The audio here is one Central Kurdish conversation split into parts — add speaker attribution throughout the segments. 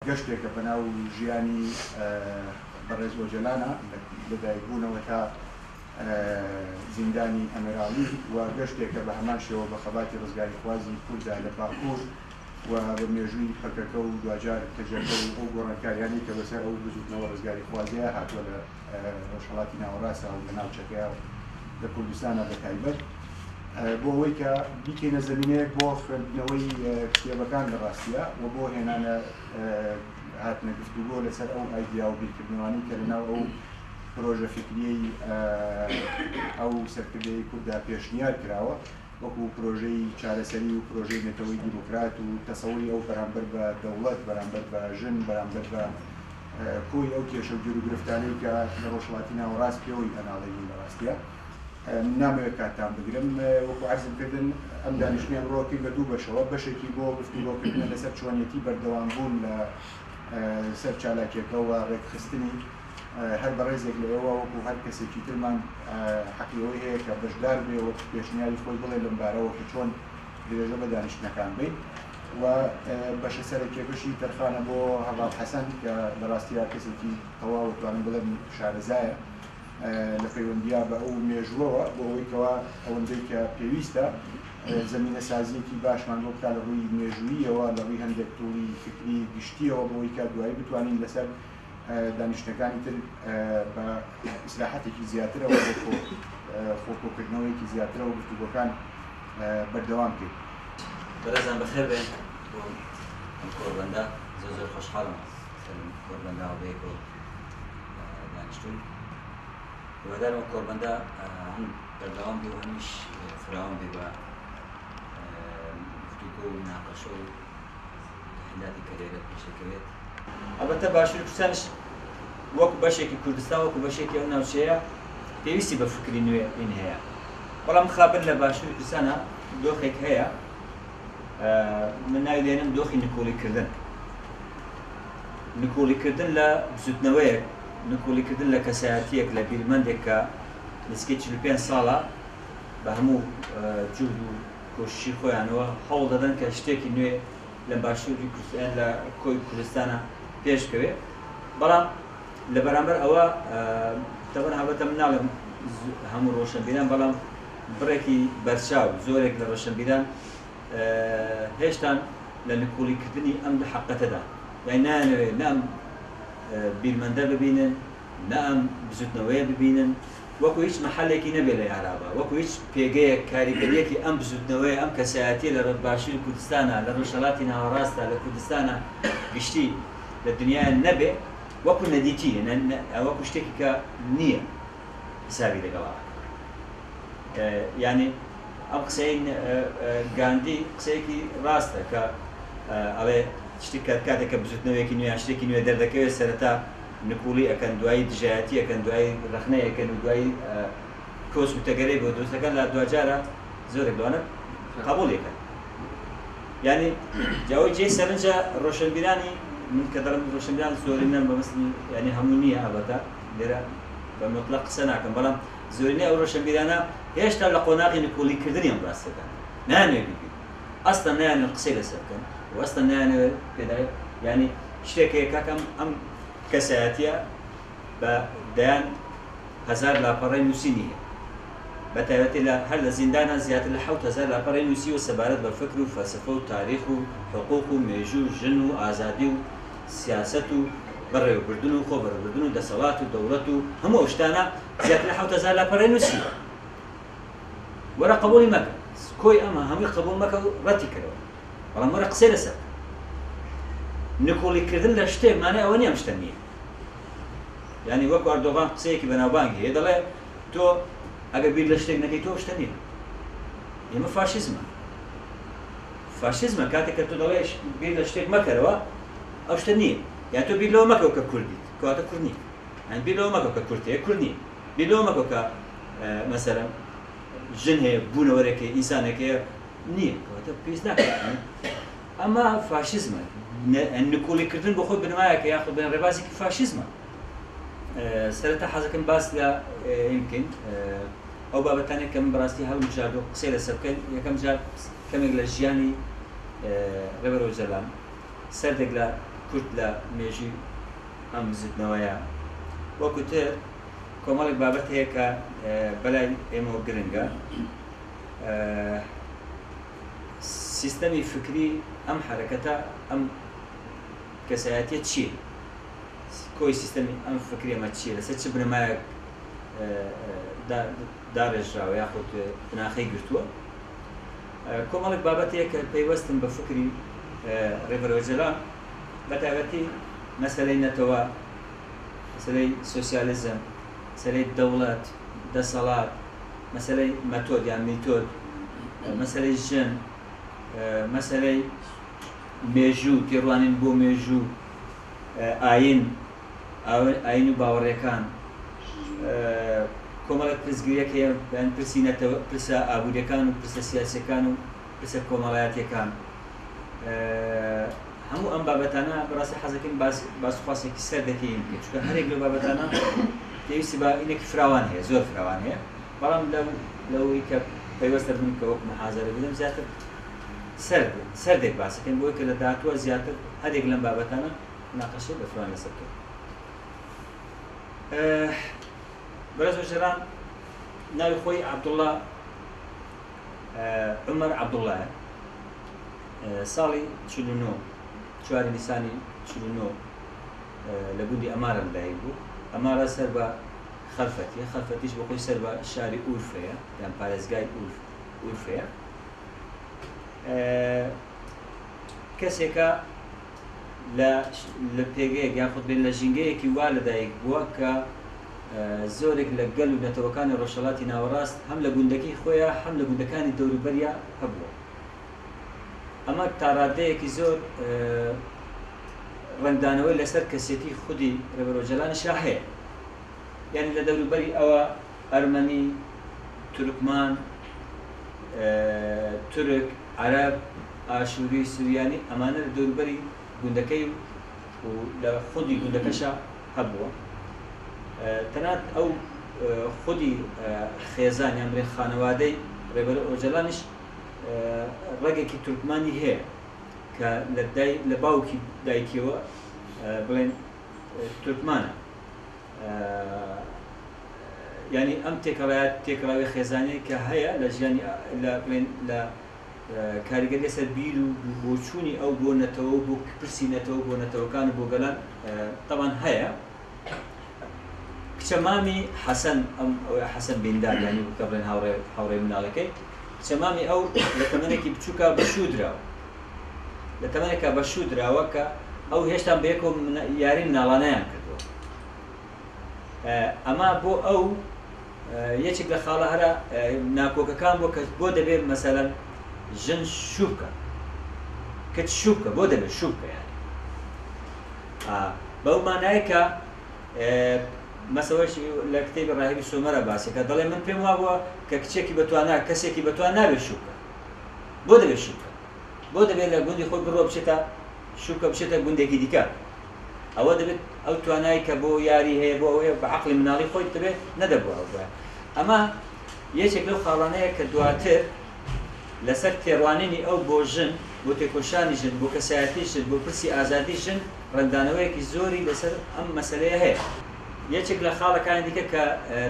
Speaker 1: گەشتێکە بەناو ژیانی بەڕێز ئۆجەلانە لەدایکبوونەوە تا زیندانی ئەمراڵی و گەشتێکە بە هەمان شێوە بە خەباتی ڕزگاریخوازی کورددا لە باکوور و بە مێژووی پەکەکە و دواجار کەجەکە و ئەو گۆڕانکاریانەی کە بەسەر ئەو بزووتنەوە ڕزگاریخوازییە هاتووە لە ڕۆژهەڵاتی ناوەڕاستدا و لە ناوچەکەیا و لە کوردستانا بە تایبەت بۆ ئەوەی کە بیکەینە زەمینەیەک بۆ خوێندنەوەی کتێبەکان لە ڕاستیە و بۆ هێنانە هاتنە گفتوگۆ لەسەر ئەو ئایدیا و بیرکردنەوانەی کە لەناو ئەو پرۆژە فیکریەی ئەو سەرکردەی کورددا پێشنیار کراوە وەکو پرۆژەی چارەسەری و پرۆژەی نەتەوەی دیموکرات و تەسەوری ئەو بەرامبەر بە دەوڵەت، بەرامبەر بە ژن، بەرامبەر بە کۆی ئەو کێشە و گیروگرفتانەی کە لە ڕۆژهەڵاتی ناوەڕاست پێوەی ئەناڵێنین. لە ڕاستیا من نامەوێت کاتتان بگرم. وەکو عەرزم کردن ئەم دانیشتنەی ئەمڕۆ ئەکەین بە دوو بەشەوە، بەشێکی بۆ گفتوگۆکردنە لەسەر چۆنیەتی بەردەوامبوون لە سەر چالاکیەکە و ڕێکخستنی. هەر بەڕێزێک لە ئێوە وەکو هەر کەسێکی ترمان حەقی ئەوەی هەیە کە بەشدار بێ و پێشنیاری خۆی بڵێ لەم بارەوە کە چۆن درێژە بە دانیشتنەکان بین و بەشە سەرەکیەکەشی تەرخانە بۆ هەڤاڵ حەسەن کە لە ڕاستیا کەسێکی تەواو توانم بڵێم شارەزایە لە پەیوەندیا بە ئەو مێژووەوە بۆ ئەوەی کەوا ئەوەندەی کە پێویستە زەمینەسازیەکی باشمان بۆ بکا لە ڕووی مێژووییەوە لە ڕووی هەندێک توڵی فکری گشتیەوە بۆ ئەوەی کە دوایی بتوانین لەسەر دانیشتنەکانی تر بە ئیسراحەتێکی زیاترەوە بۆ خۆکۆکردنەوەیەکی زیاترەوە گفتوگۆکان بەردەوام بکەین.
Speaker 2: بەڕێزان بەخێر بێن بۆ ئەم کۆڕبەندە. زۆر زۆر خۆشحاڵم سەر ئەم کۆڕبەندەوە بەیەکەوە دانیشتوین. هیوادارم ئەم کۆڕبەندە هەم بەردەوام بێ و هەمیش فراوان بێ بە گفتوگۆ و مناقەشە و تەحلیلاتی کە لێرە پێشەکەوێت. ئەڵبەتە باشووری کوردستانیش وەکو بەشێکی کوردستان وەکو بەشێکی ئەو ناوچەیە پێویستی بە فکری نوێ این هەیە، بەڵام مخابن لە باشووری کوردستانە دۆخێک هەیە من ناوی لێنم دۆخی نکوڵیکردن، نکوڵیکردن لە بزوتنەوەیەک، نکوڵیکردن لە کەسایەتیەک، لە بیرمەندێک کە نزیکەی 45 ساڵە بە هەموو جوهد و کۆششی خۆیانەوە هەوڵ دەدەن کە شتێکی نوێ لە باشووری کوردستان لە کۆی کوردستانە پێش بکەوێ. بەڵام لە بەرامبەر ئەوە تەبەن هەڵبەتە من ناڵێم هەموو ڕۆشنبیران، بەڵام بڕێکی بەرچاو زۆرێک لە ڕۆشنبیران هێشتان لە نکوڵیکردنی ئەم حەقەتەدا، یانی نایانەوێ نە ئەم بیرمەندە ببینن نە ئەم بزوتنەوەیە ببینن، وەکو هیچ مەحەلێکی نەبێ لە ئیعرابا، وەکو هیچ پێگەیەک کاریگەرییەکی ئەم بزوتنەوەیە، ئەم کەسایەتیە لە باشوری کوردستانا، لە ڕۆژهەڵاتی ناوەڕاستا، لە کوردستانا گشتی، لە دنیایا نەبێ، وەکو نەدیتی، وەکو شتێکی کە نییە حسابی لەگەڵا ئەکەن. یانی ئەم قسەی گاندی قسەیەکی ڕاستە کە ئەڵێ شتێک کاتێک کە بزوتنەوەیەکی نوێ یان شتێکی نوێ دەردەکەوێت سەرەتا نکوڵی ئەکەن دوایی دژایەتی ئەکەن دوایی ڕەخنەی ئەکەن و دوایی کۆس و تەگەرەی بۆ دروست ئەکەن لە دواجارە زۆرێک لەوانە قبوڵی ئەکەن. یانی جاوەی جێی سەرنجە ڕۆشنبیرانی من کە دەڵێم ڕۆشنبیران زۆرینەن بە مەسلی یانی هەموو نییە ئەڵبەتە لێرە بە مطلق قسە ناکەم بەڵام زۆرینەی ئەو ڕۆشنبیرانە هێشتا لە قۆناغی نکوڵیکردنی ئەم ڕاستیەدان نایانەوێت بیبینن ئەسڵەن نایانەوێت قسەی لەسەر بکەن و ئەسڵەن نایانەوێت پێدای یانی شتێک هەیە کاک ئەم ئەم کەسایەتیە بە دەیان هەزار لاپەڕەی نووسینی هەیە بە تایبەتی لە هەر لە زیندانە زیاتر لە 7000 لاپەڕەی نووسیوە سەبارەت بە فکر و فەلسەفە و تاریخ و حقوق و مێژوو و ژن و ئازادی و سیاسەت و بەڕێوەبردن و خۆ بەڕێوەبردن و دەسەڵات و دەوڵەت و هەموو ئەو شتانە زیاتر لە 7000 لاپەڕەی نووسیوە. وەرە قبوڵی مەکە، کۆی ئەمە هەمووی قبوڵ مەکە و ڕەتی کەرەوە، بەڵام وەرە قسەی لەسەر بکە. نکوڵی کردن لە شتێک مانای ئەوە نییە ئەم شتە نییە. یانی وەکو ئەردۆغان قسەیەکی بەناوبانگی هەیە دەڵێ تۆ ئەگەر بیر لە شتێک نەکەی تۆ شتە نییە. ئێمە فاشیزمە. فاشیزمە کاتێک کە تۆ دەڵێ بیر لە شتێک مەکەرەوە ئەو شتە نییە. یان تۆ بیر لەوە مەکەوە کە کوردیت، کەواتە کورد نیت. یان بیر لەوە مەکەوە کە کورد هەیە، کورد نییە. بیر لەوە مەکەوە کە مەسەلەن ژن هەیە، بوونەوەرێک هەیە، ئینسانێک هەیە، نییە، کەواتە پێویست ناکات. ئەمە فاشیزمە. نکوڵیکردن بۆ خۆی بنەمایەکە یاخود بڵێن ڕێبازێکی فاشیزمە. سەرەتا حەزەکەم باس لە ئین بکەین ئەو بابەتانێک کە من بەڕاستی هەڵمبژاردووە قسەی لەسەر بکەین. یەکەم جار کەمێک لە ژیانی ڕێبەر ئۆجەلان، سەردێک لە کورد لە مێژووی ئەم بزوتنەوەیە. وەکو تر کۆمەڵێک بابەت هەیە کە بەلای ئێمەوە گرنگە. سیستەمی فکری ئەم حەرەکەتە، ئەم کەسایەتیە چییە؟ کۆی سیستەمی ئەم فکری ئەمە چییە؟ لەسەر چ بنەمایەک داڕێژراوە یاخود بناخەی گرتووە؟ کۆمەڵێک بابەت هەیە کە پەیوەستن بە فکری ڕێبەر ئۆجەلان، بە تایبەتی مەسەلەی نەتەوە، مەسەلەی سۆسیالیزم، مەسەلەی دەوڵەت، دەسەڵات، مەسەلەی مەتۆد یان میتۆد، مەسەلەی ژن، مەسەلەی مێژوو، تێڕوانین بۆ مێژوو، ئاین، ئاین و باوەڕیەکان، کۆمەڵێک پرسگرێک هەیە، یان پرسی نەتەوە، پرسە ئابووریەکان و پرسە سیاسیەکان و پرسە کۆمەڵایەتیەکان. هەموو ئەم بابەتانە بەڕاستی حەزەکەین باس باس و خواسێکی سەر دەکەین بکەین، چونکە هەرێک لەو بابەتانە پێویستی بە ئینێکی فراوان هەیە، زۆر فراوان هەیە. بەڵام لەو لەوەی کە پەیوەستە بن کە وەک محازەرە بدەم زیاتر سەر سەردێک باسەکەین بۆی کە لە داهاتووە زیاتر هەرێک لەم بابەتانە مناقەشەی بەفراوان لەسەر بکەین. بەڕێز ئۆجەلان ناوی خۆی عەبدوڵڵا عومەر عەبدوڵڵایە. ساڵی 49 چواری نیسانی 49 لە گوندی ئەمارە لەدایک بوو. ئەمارە سەر بە خەلفەتیە، خەلفەتیش بە خۆی سەر بە شاری ئورفەیە یان پارێزگای ئورفەیە. کەسێکە لە لە پێگەیەک یاخود بێن لە ژینگەیەکی وا لەدایک بووە کە زۆرێک لە گەل و نەتەوەکانی ڕۆژهەڵاتی ناوەڕاست هەم لە گوندەکەی خۆیا هەم لە گوندەکانی دەوروبەریا هەبووە. ئەمە تاڕادەیەکی زۆر ڕەنگدانەوەی لەسەر کەسێتی خودی ڕێبەر ئۆجەلانیشا هەیە. یانی لە دەوروبەری ئەوە ئەرمەنی، تورکمان، تورک، عەرەب، ئاشووری، سوریانی ئەمانە لە دەوروبەری گوندەکەی و لە خودی گوندەکەشا هەبووە. تەنانەت ئەو خودی خێزان یان بڵێن خانەوادەی ڕێبەر ئۆجەلانیش ڕەگێکی تورکمانی هەیە کە لە دای لە باوکی دایکیەوە بڵێن تورکمانە. یانی ئەم تێکەڵایە تێکەڵاوی خێزانیە کە هەیە لە ژیانی لە بڵێن لە کاریگەری لەسەر بیر و بۆچوونی ئەو بۆ نەتەوە و بۆ پرسی نەتەوە بۆ نەتەوەکان و بۆ گەلان تەبان هەیە. کچە مامی حەسەن ئەم حەسەن بیندار یانی کە بڵێن هاوڕێ هاوڕێ مناڵەکەی کچە مامی ئەو لە تەمەنێکی بچووکە بە شوو دراوە لە تەمەنێکا بە شوو دراوە کە ئەو هێشتا بەیەکەوە یاری مناڵانەیان کردووە. ئەمە بۆ ئەو یەکێک لە خاڵە هەرە ناکۆکەکان بووە کە بۆ دەبێت مەسەلەن ژن شوو بکە کچ شوو بکە بۆ دەبێت شوو بکە یانی بەو مانایە کە مەسەوەش لە کتێبی ڕاهیبی سۆمەرە باسەکە دەڵێ من پێم وابووە کە کچێکی بەتوانا کەسێکی بەتوان نابێت شوو بکە بۆ دەبێت شوو بکە بۆ دەبێت لە گوندی خۆی بڕۆ بچێتە شوو بکە بچێتە گوندێکی دیکە ئەوە دەبێت ئەو توانای کە بۆ یاری هەیە بۆ ئەوەیە بە عەقڵی مناڵی خۆی دەبێت نەدەبوو ئەو بوایە. ئەمە یەکێک لەو خاڵانەیە کە دواتر لەسەر تێڕوانینی ئەو بۆ ژن، بۆ تێکۆشانی ژن، بۆ کەسایەتی ژن، بۆ پرسی ئازادی ژن ڕەنگدانەوەیەکی زۆری لەسەر ئەم مەسەلەیە هەیە. یەکێک لە خاڵەکانی دیکە کە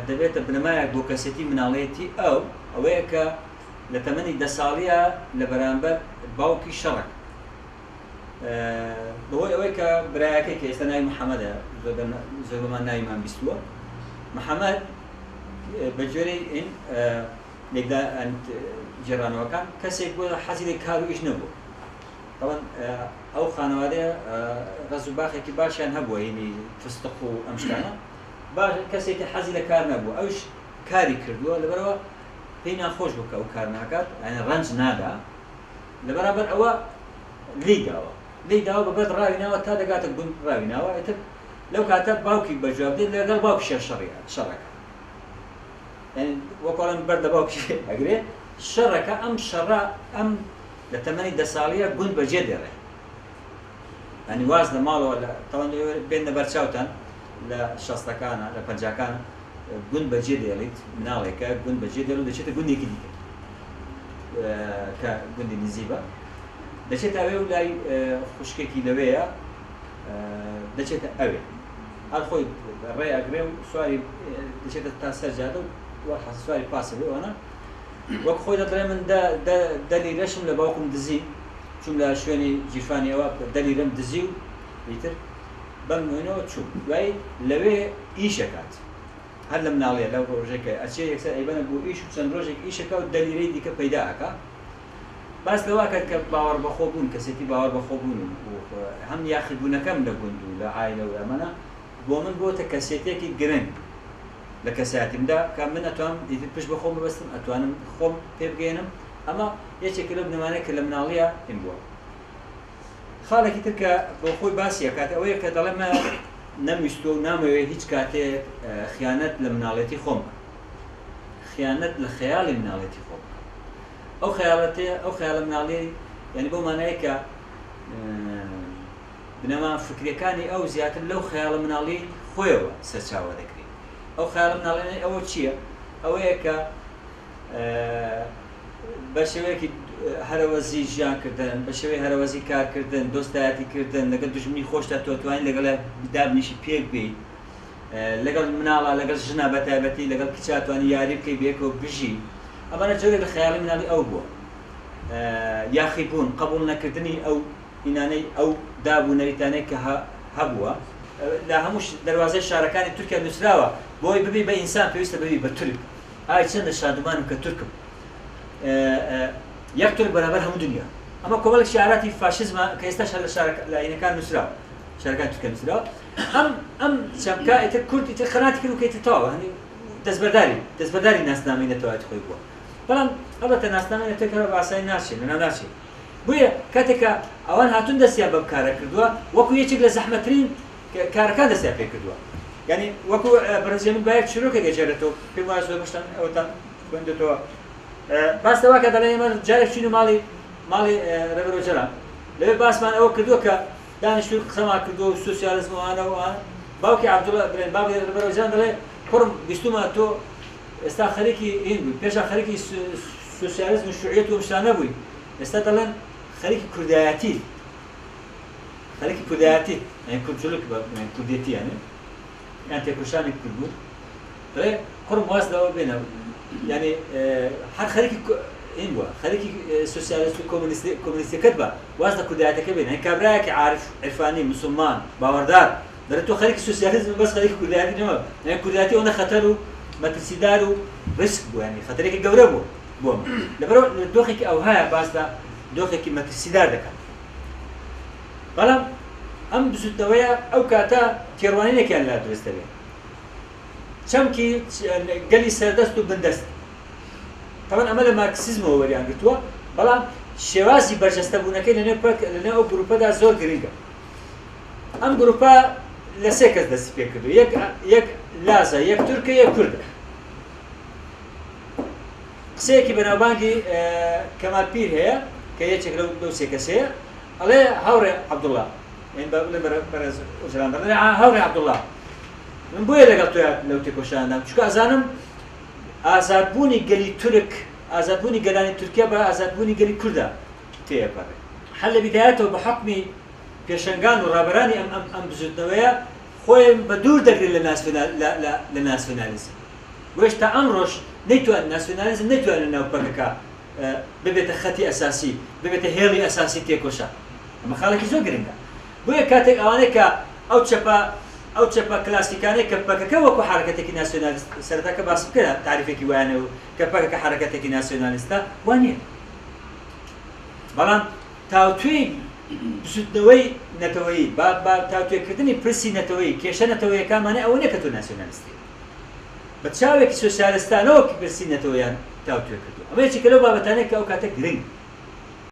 Speaker 2: دەبێتە بنەمایەک بۆ کەسێتی مناڵێتی ئەو، ئەوەیە کە لە تەمەنی دە ساڵییا لە بەرامبەر باوکی شەڕەکە. بەهۆی ئەوەی کە برایەکەی کە ئێستا ناوی محەممەدە زۆربەمان ناویمان بیستووە محەممەد بە گوێرەی ئین لێکدا گێڕانەوەکان کەسێک بووە حەزی لە کار و ئیش نەبوو بەڵام ئەو خانەوادەیە ڕەز و باخێکی باشیان هەبووە هینی فستق و ئەم شتانە باش کەسێکی حەزی لە کار نەبوو ئەوش کاری کردووە لەبەرەوە پێی ناخۆش بوو کە ئەو کار ناکات یعنی ڕەنج نادا لەبەرامبەر ئەوە لێی داوە لێی داوە بە بەرد ڕاوی ناوە تا دەگاتە گوند ڕاوی ناوە ئیتر لەو کاتە باوکی بە جواب دێت لەگەڵ باوکیشیا شەڕی شەڕەکە یعنی وەک ئەڵێن بەرد لە باوکی ئەگرێ شەڕەکە ئەم شەڕە ئەم لە تەمەنی دە ساڵیە گوند بەجێ دێڵێ ینی واز لە ماڵەوە لە تەوان بێنە بەرچاوتان لە شەستەکانە لە پەنجاکان گوند بەجێ دێڵیت مناڵێکە گوند بەجێ دێڵ و دەچێتە گوندێکی دیکە کە گوندی نزیبە دەچێتە ئەوێ و لای خوشکێکی لەوێیە. دەچێتە ئەوێ هەر خۆی ڕێ ئەگرێ و سواری دەچێتە تا سەر جادە و وەرحەس سواری پاسە بێ ئەوانە وەک خۆی دەڵێ من دە لیرەشم لە باوکم دزی، چووم لە شوێنی گیرفانی ئەوە دە لیرەم دزی و ئیتر بەم نوێنەوە چووم. دوایی لەوێ ئیش ئەکات هەر لە مناڵیە لەو ڕۆژەی کە ئەچێ یەکسەر ئەیبەنە بۆ ئیش و چەند ڕۆژێک ئیش ئەکا و دە لیرەی دیکە پەیدا ئەکا. باس لەوە ئەکات کە باوەڕ بەخۆ بوون، کەسێتی باوەڕ بەخۆ بوون و هەم یاخیبوونەکەم لە گوند و لە عایلە و ئەمانە بۆ من بۆتە کەسێتیەکی گرنگ لە کەسایەتیمدا کە من ئەتوانم ئیتر پشت بە خۆم ببەستم، ئەتوانم خۆم پێ بگەیەنم. ئەمە یەکێکە لەو بنەمانەی کە لە مناڵیە هین بووە. خاڵێکی تر کە بۆ خۆی باسی ئەکات ئەوەیە کە دەڵێ من نەمویستووە و نامەوێ هیچ کاتێک خیانەت لە مناڵێتی خۆم بکەم، خیانەت لە خەیاڵی مناڵێتی خۆم بکەم. ئەو خەیاڵەتێ، ئەو خەیاڵە مناڵیەی یعنی بەو مانایە کە بنەما فکریەکانی ئەو زیاتر لەو خەیاڵە مناڵیەی خۆیەوە سەرچاوە دەگرێ. ئەو خەیاڵە مناڵیانەی ئەوە چییە؟ ئەوەیە کە بە شێوەیەکی هەرەوەزی ژیانکردن، بە شێوەی هەرەوەزی کارکردن، دۆستایەتی کردن، لەگەڵ دوژمنی خۆشتا تۆ توانی لەگەڵ دابنیشی پێک بێیت، لەگەڵ مناڵا، لەگەڵ ژنا بە تایبەتی، لەگەڵ کچا توانی یاری بکەی، بەیەکەوە بژی. ئەمانە جۆرێک لە خەیاڵی مناڵی ئەو بووە. یاخیبوون، قبوڵ نەکردنی ئەو هینانەی ئەو داب و نەریتانەی کە هەبووە. لە هەموو دەروازەی شارەکانی تورکیا نووسراوە بۆی ببی بە ئینسان پێویستە ببی بە تورک. ئای چەندە شادومانم کە تورکم. یەک تورک بەرامبەر هەموو دنیا. ئەمە کۆمەڵێک شیعاراتی فاشیزمە کە ئێستاش هەر لە شارەکە لە ئاینەکان نووسراوە، شارەکانی تورکیا نووسراوە. ئەم ئەم چەمکە ئیتر کورد ئیتر قەناعەتی کرد و کە ئیتر تەواوە، هەنی دەستبەرداری دەستبەرداری ناسنامەی نەتەوایەتی خۆی بووە. بەڵام هەڵبەتە ناسنامەی نەتەوەی کە بە ئاسانی ناچێ، لەناو ناچێ. بۆیە کاتێک کە ئەوان هاتوون دەستیان بەم کارە کردووە، وەکو یەکێک لە زەحمەتترین کارەکان دەستیان پێ کردووە. یانی وەکو بەڕێز هێمن بایەک چیرۆکێک ئەگێڕێتەوە، پێم وایە زۆر بەشتان ئەوەتان خوێندێتەوە. باس لەوە کە دەڵێ ئێمە جارێک چووینە ماڵی ماڵی ڕێبەر ئۆجەلان، لەوێ باسمان ئەوە کردووە کە دانیشتووین قسەمان کردووە و سۆسیالیزم و ئەوانە و ئەوانە. باوکی عەبدوڵا برێن بابی ڕێبەر ئۆجەلان دەڵێ کوڕم بیستوومە تۆ ئێستا خەریکی هین بووی، پێشا خەریکی سۆسیالیزم و شوعیەت و ئەم شتانە بووی، ئێستا دەڵێن خەریکی کوردایەتی، خەریکی کوردایەتی، یانی کوردجلک بە کوردێتی یانی یان تێکۆشانی کورد بوو. دەڵێ کوڕم واز لەوە بێنە، یانی هەر خەریکی هین بووە، خەریکی سۆسیالیست و کۆمۆنیستەکەت بە، واز لە کوردایەتەکە بێنە. یانی کابرایەکی عارف عرفانی مسلمان باوەڕدار دەڵێ تۆ خەریکی سۆسیالیزم بەس خەریکی کوردایەتی نەمە. یانی کوردایەتی ئەوەندە خەتەر و مەترسیدار و ڕیسک بوو، یانی خەتەرێکی گەورە بوو بۆ من. لەبەرئەوە لە دۆخێکی ئەوهایە باس لە دۆخێکی مەترسیدار دەکات. بەڵام ئەم بزوتنەوەیە ئەو کاتە تێڕوانینێکیان لا دروست دەبێت. چەمکی گەلی سەردەست و بندەست تەبعەن ئەمە لە مارکسیزمەوە وەریان گرتووە، بەڵام شێوازی بەرجەستەبوونەکەی لەنێو پەک لەنێو ئەو گروپەدا زۆر گرنگە. ئەم گروپە لە سێ کەس دەستی پێکردو، یەک یەک لازە، یەک تورکە، یەک کوردە. قسەیەکی بەناوبانگی کەمال پیر هەیە کە یەکێک لەو لەو سێ کەسەیە، ئەڵێ هاوڕێ عەبدوڵڵا، یانی بە بڵێ بەڕێز ئۆجەلان دەڵێ هاوڕێ عەبدوڵڵا من بۆیە لەگەڵ تۆیا لەو تێکۆشانەدام چونکە ئەزانم ئازادبوونی گەلی تورک، ئازادبوونی گەلانی تورکیا بە ئازادبوونی گەلی کوردە تێئەپەڕێ. هەر لە بیدایەتەوە بە حوکمی پێشەنگان و ڕابەرانی ئەم ئەم ئەم بزووتنەوەیە خۆیان بە دوور دەگرن لە ناسیۆنال لە لە لە ناسیۆنالیزم. بۆیەش تا ئەمڕۆش نەیتوان ناسیۆنالیزم نەیتوانی لە ناو پەکەکە ببێتە خەتی ئەساسی، ببێتە هێڵی ئەساسی تێکۆشان. ئەمە خاڵێکی زۆر گرنگە. بۆیە کاتێک ئەوانەی کە ئەو چەپە ئەو چەپە کلاسیکانەی کە پەکەکە وەکو حەرەکەتێکی ناسیۆنالیست سەرەتا کە باسم کرا تاریفێکی وایان هەبوو کە پەکەکە حەرەکەتێکی ناسیۆنالیستە، وا نییە. بەڵام تاوتوێی بزوتنەوەی نەتەوەیی با با تاوتوێکردنی پرسی نەتەوەیی، کێشە نەتەوەیەکان مانای ئەوە نییە کە تۆ ناسیۆنالیستی. بە چاوێکی سۆسیالستانەوە پرسی نەتەوەیان تاوتوێ کردووە. ئەمە یەکێکە لەو بابەتانەی کە ئەو کاتە گرنگ بوو.